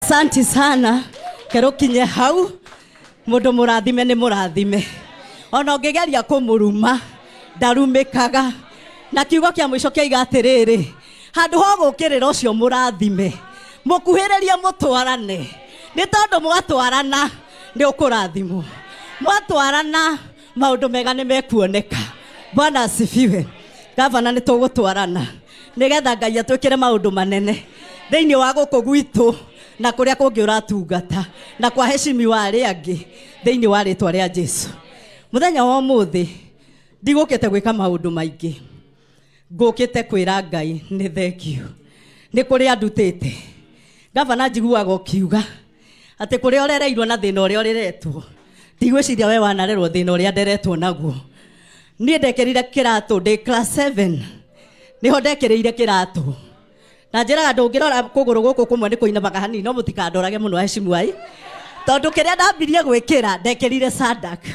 Asante sana. Kerokinye hau mundu murathime ni murathime. Ona ungigeria kumuruma ndarumikaga. Na kiugo kia mwisho kiaiga atiriri, handu ho gukirira ucio murathime mukuhiririe mutwarane, ni tondu mwatwarana ni ukurathimwo, mwatwarana maundu mega ni mekuoneka. Bwana asifiwe. Gavana ni tugutwarana nigetha Ngai atwikire maundu manene thiini wa guku gwitu na kuria kungi uratungata na kwa heshimiwa aria angi thiini wa ritwa ria Jesu. Muthenya wa umuthi ndigukite gwika maundu maingi, ngukite kwira Ngai ni thank you ni kuria ndutite. Gavana njiguaga ukiuga ati kuria urereirwo na thina uria ureretwo, ndigwiciria we wanarerwo thina uria nderetwo naguo. Nie ndekerire kiratu ndi class 7 niho ndekereire kiratu na njiraga ndungirora kuguru guku kumwe ni kuinamaga hanini, no mutikandorage muno heshimu ai, tondu kiria ndambirie gwikira ndekerire sadak,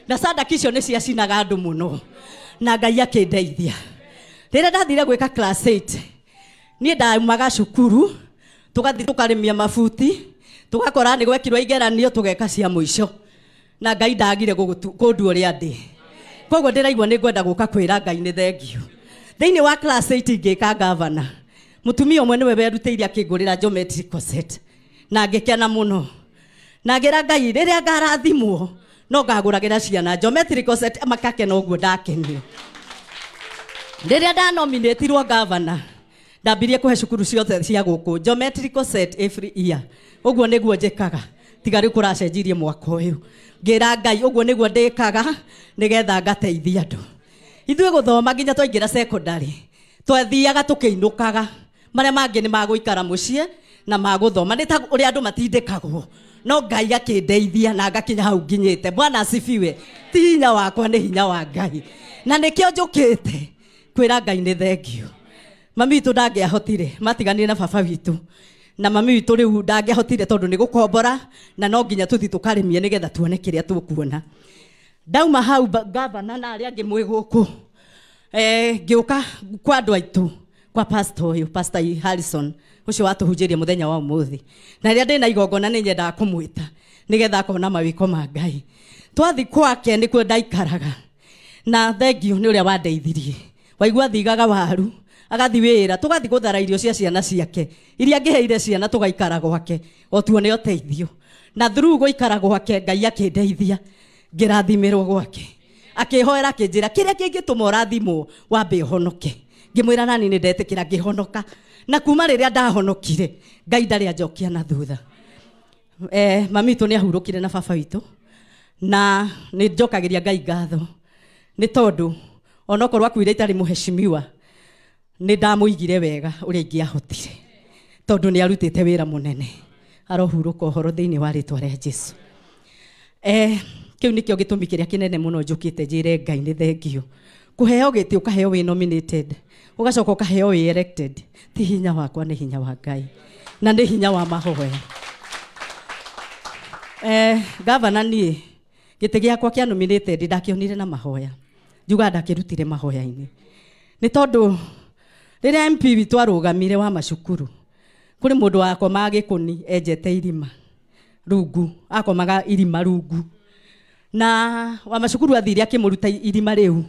na sadak icio ni ciacinaga andu muno na Ngai akindeithia. Rĩrĩa ndathire gwika class 8 niĩ ndaumaga cukuru tugathi tukarimia mabuti tugakora ni gwekirwo igeranio tugeka cia mũico, na Ngai ndagire kũndua ũrĩa ndĩ. Koguo ndĩraigua nĩ ngwenda gũka kwĩra Ngai nĩ thengio. Thĩinĩ wa class 8 ngĩka gavana, mũtumia ũmwe nĩwe werutĩire akĩngũrĩra geometrical set na ngĩkena mũno, na ngĩra Ngai rĩrĩa ngarathimwo no ngagũragĩra ciana geometrical set makakena ũguo ndakenio. Rĩrĩa ndanominatirwo gavana ndambirie kũhe cukuru ciothe cia gũkũ geometrical set every year. Ũguo nĩguo njĩkaga, tiga rĩu kũracenjirie mwaka ũyũ. Ngĩra Ngai ũguo nĩguo ndĩkaga nĩgetha ngateithia andũ. Ithuĩ gũthoma nginya twaingĩra secondary twathiaga tũkĩinũkaga, marĩa mangĩ nĩ magũikara mũciĩ na magũthoma, nĩ ta ũrĩa andũ matindĩkagwo, no Ngai akĩndeithia na ngakinya hau nginyĩte. Bwana asifiwe. Ti hinya wakwa, nĩ hinya wa Ngai, na nĩkĩo njũkĩte kwĩra Ngai nĩ thengio. Mami witũ ndangĩahotire, matiganire na baba witũ, na mami witũ rĩu ndangĩahotire tondũ nĩ gũkombora na no nginya tũthiĩ tũkarĩmie nĩgetha tuone kĩrĩa tũkuona. Ndauma hau gavana na arĩa angĩ mwĩ gũkũ, ngĩũka kwa andũ aitũ, kwa pastor ũyũ, Pastor Harrison ũcio watũhunjĩria mũthenya wa ũmũthĩ, na rĩrĩa ndĩna igongona nĩ nyendaga kũmwĩta nĩgetha akona mawĩko ma Ngai. Twathi kwake nĩkuo ndaikaraga, na thengio nĩ ũrĩa wandeithirie. Waigua thigaga waru agathi wĩra, tũgathi gũthara irio cia ciana ciake iria angĩheire ciana, tũgaikara gwake o tuone ũteithio. Na through gũikara gwake Ngai akĩndeithia ngĩrathimĩrwo gwake, akĩhoera akĩnjĩra kĩrĩa kĩngĩtũma ũrathimwo wambe ũhonoke. Ngĩmwĩra nani nĩ ndetĩkĩra, ngĩhonoka, na kuma rĩrĩa ndahonokire Ngai ndarĩ anjokia na thutha. Mami witũ nĩ ahurũkire na baba witũ, na nĩ njokagĩria Ngai ngatho nĩ tondũ onokorwo akuire itarĩ mũheshimiwa nĩ ndamũigire wega ũrĩa ingĩahotire, tondũ nĩ arutĩte wĩra mũnene. Arohurũka ũhoro thĩinĩ wa rĩtwa rĩa Jesu. Kĩu nĩkĩo gĩtũmi kĩrĩa kĩnene mũno njũkĩte njĩre Ngai nĩ thengio. Kũheo gĩtĩ ũkaheo wĩ nominated, ũgacoka ũkaheo wĩ elected, ti hinya wakwa, nĩ hinya wa Ngai na nĩ hinya wa mahoya. Gavana niĩ gĩtĩ gĩakwa kĩa nominated ndakĩonire na mahoya, njuga ndakĩrutire mahoya-inĩ, nĩ tondũ rĩrĩa MP witũ arũgamire wa macukuru, kũrĩ mũndũ wakomaga gĩkũni enjete irima rungu, akomaga irima rungu, na wa macukuru athire akĩmũruta irima rĩu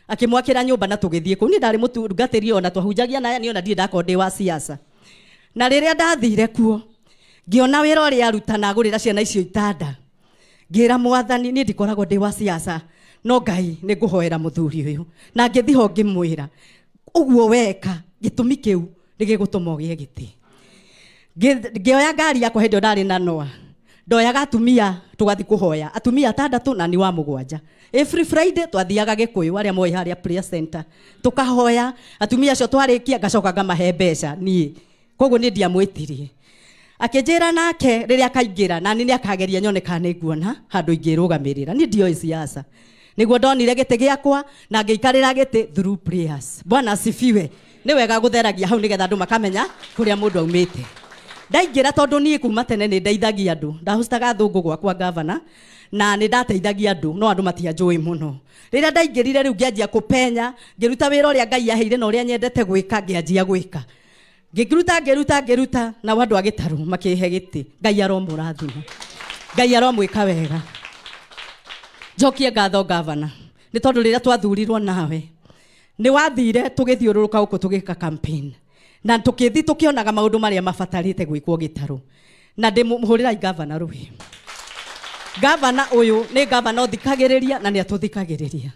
akĩmwakĩra nyũmba na tũgĩthiĩ kũu. Niĩ ndarĩ mũtungatĩri ona twahunjagia na niĩ ona ndirĩ ndakorwo ndĩ wa siasa. Na rĩrĩa ndathire kuo ngĩona wĩra ũrĩa aruta na agũrĩra ciana icio itanda, ngĩra Mwathani niĩ ndikoragwo ndĩ wa siasa, no Ngai nĩ ngũhoera mũthuri ũyũ. Na ngĩthiĩ ho ngĩmwĩra ũguo weka gĩtũmi kĩu nĩ gĩgũtũma ũgĩe gĩtĩ. Ngĩoya ngari yakwa hĩndĩ ĩyo ndarĩ na Noa, ndoyaga atumia tũgathiĩ kũhoya, atumia atandatũ na ni wa mũgwanja. Every Friday twathiaga Gĩkũyũ arĩa moĩ harĩa prayer center, tũkahoya atumia acio, twarĩkia ngacoka ngamahe mbeca niĩ. Koguo niĩ ndiamwĩtirie. Akĩnjĩra nake rĩrĩa akaingĩra na niĩ nĩakageria nyone kana nĩnguona handũ ingĩrũgamĩrĩra. Niĩ ndioĩ siasa, nĩguo ndonire gĩtĩ gĩakwa na ngĩikarĩra gĩtĩ through prayers. Bwana asifiwe. Nĩ wega gũtheragia hau nĩgetha andũ makamenya kũrĩa mũndũ aumĩte. Ndaingĩra tondũ niĩ kuma tene nĩ ndeithagia andũ, ndahostaga thũngũ gwakwa gavana na nĩ ndateithagia andũ, no andũ matianjũĩ mũno. Rĩrĩa ndaingĩrire rĩu ngĩanjia kũpenya, ngĩruta wĩra ũrĩa Ngai aheire na ũrĩa nyendete gwĩka, ngĩanjia gwĩka. Ngĩruta ngĩruta ngĩruta na andũ a Gĩtarũ makĩhe gĩtĩ. Ngai aromũrathima, Ngai aromwĩka wega. Njokie ngatho gavana nĩ tondũ rĩrĩa twathurirwo nawe nĩ wathire tũgĩthiũrũrũka gũkũ tũgĩka campaign na tũkĩthi tũkĩonaga maũndũ marĩa mabatarĩte gwĩkwo Gĩtarũ. Na ndĩmũhũrĩrai gavana rũhĩ. Gavana ũyũ nĩ gavana ũthikagĩrĩria na nĩ atũthikagĩrĩria.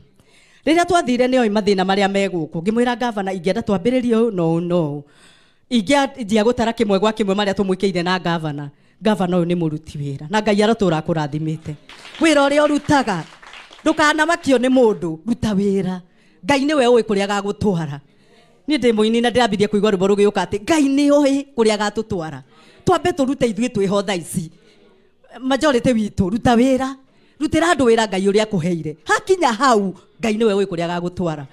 Rĩrĩa twathire nĩ oĩ mathĩna marĩa me gũkũ. Ngĩmwĩra gavana ingĩenda twambĩrĩrie ũũ no ũũ no ũũ. Ingĩanjia gũtara kĩmwe gwa kĩmwe marĩa tũmwĩkĩire na gavana. Gavana ũyũ nĩ mũruti wĩra na Ngai arotũra akũrathimĩte. Wĩra ũrĩa ũrutaga ndũkanamakio nĩ mũndũ, ruta wĩra. Ngai nĩwe ũĩ kũrĩa agagũtwara. Niĩ ndĩ mũini na ndĩrambirie kũigua rwĩmbo rũgĩũka atĩ Ngai nĩ oĩ kũrĩa agatũtwara. Twambe tũrute ithuĩ twĩho thaa ici. Majority witũ ruta wĩra, rutĩra andũ wĩra Ngai ũrĩa akũheire. Hakinya hau Ngai nĩwe ũĩ kũrĩa agagũtwara.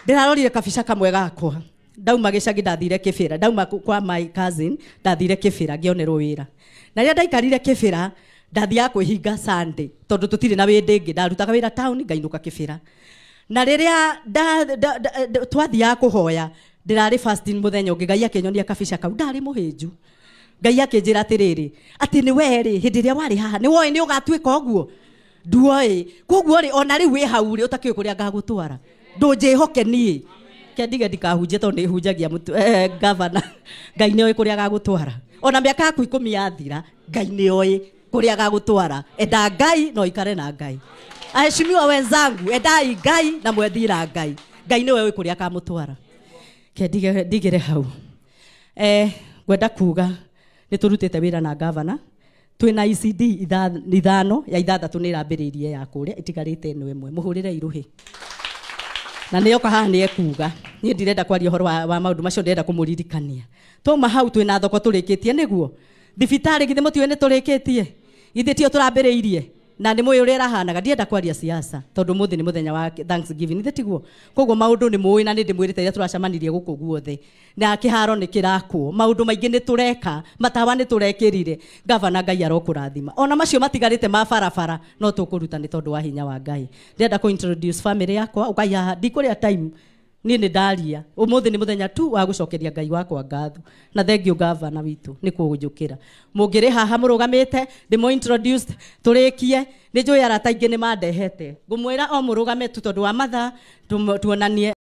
Ndĩrarorire kabica kamwe gakwa. Ndauma gĩcagi ndathire Kĩbĩra, ndauma kwa my cousin ndathire Kĩbĩra ngĩonerwo wĩra. Na rĩrĩa ndaikarire Kĩbĩra ndathiaga kwĩhinga Sunday tondũ tũtirĩ na wĩndĩ ĩngĩ, ndarutaga wĩra town ngainũka Kĩbĩra. Na rĩrĩa twathiaga kũhoya ndĩrarĩ fasting mũthenya ũngĩ, Ngai akĩnyonia kabica kau, ndarĩ mũhĩnju. Ngai akĩnjĩra atĩrĩrĩ, atĩ nĩ we rĩ, hĩndĩ ĩrĩa warĩ haha nĩ woĩ nĩ ũgatuĩka ũguo? Nduoĩ. Koguo rĩ, ona rĩu wĩ hau rĩ, ũtakĩũĩ kũrĩa ngagũtwara. Ndũnjĩhoke niĩ. Kendige ndikahunjie tondũ nĩ hunjagia gavana. Ngai nĩ oĩ kũrĩa agagũtwara. Ona mĩaka yaku 10 yathira, Ngai nĩ oĩ kũrĩa agagũtwara. Enda Ngai na ũikare na Ngai. Aheshimiwa wenzangu, endai Ngai na mwethira Ngai. Ngai nĩwe ũĩ kũrĩa akamũtwara. Kendige ndigĩre hau. Ngwenda kuga nĩ tũrutĩte wĩra na gavana. Twĩna ECD ithano ya ithathatũ nĩ ĩrambĩrĩirie ya kũrĩa ĩtigarĩte ĩno ĩmwe. Mũhũrĩre irũhĩ. Na nĩyo haha nĩ ekuga. Niĩ ndirenda kwaria ũhoro wa maũndũ macio, ndĩrenda kũmũririkania. Twauma hau twĩna thoko tũrĩkĩtie nĩguo. Thibitarĩ githĩ mũtiũĩ nĩ tũrĩkĩtie? Githĩ tio tũrambĩrĩirie? Na nĩ mũĩ ũrĩa ĩrahanaga. Ndienda kwaria siasa tondũ ũmũthĩ nĩ mũthenya wa Thanksgiving, githĩ tiguo? Koguo maũndũ nĩ mũĩ na nĩ ndĩmwĩrĩte rĩrĩa tũracemanirie gũkũ guothe. Na kĩharo nĩ kĩrakwo, maũndũ maingĩ nĩ tũreka, matawa nĩ tũrekĩrire. Gavana Ngai arokũrathima. Ona macio matigarĩte ma barabara no tũkũruta nĩ tondũ wa hinya wa Ngai. Ndĩrenda kũ introduce family yakwa, ũkai haha, ndikũrĩa time. Niĩ nĩ ndaria. Ũmũthĩ nĩ mũthenya tu wa gũcokeria Ngai wakwa ngatho. Na thank you gavana witũ nĩ kũnjũkĩra. Mũngĩrĩ haha mũrũgamĩte, ndĩmũ introduce tũrĩkie. Nĩ njũĩ arata aingĩ nĩ mandehete. Ngũmwĩra o mũrũgame tu tondũ wa mathaa, tuonanie.